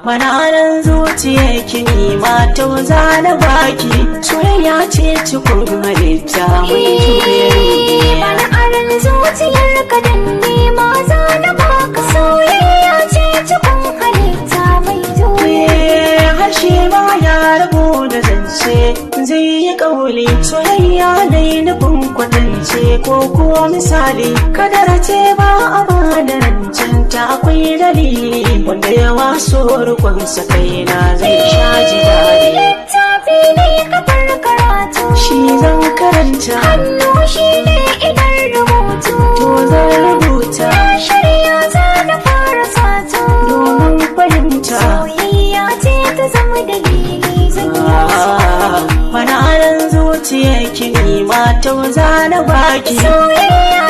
Bananan zuciya ki ma tauza na baki. Soyayya ce cikin halitta mai juya. Bana aran zuciyar ka dan nema za na baka. Soyayya ce cikon halitta mai juya. Harshe ba ya rabu da zance, zai yi kauli. Soyayya dai nufin kwatance ko kuwa misali. Kadara ce ba a ba da rancen ta, akwai dalili. Wanda ya waso rukunsa kaina zai sha jidali. Littafi ne kafar karatu. Shi zan karanta. Hannu shi ne idan rubutu. To zan rubuta. Na shirya za na fara sato. Domin fahimta. Soyayya ce ta zama dalili, zan yi. Fananan zuciya ki ma tauza na baki. Soyayya.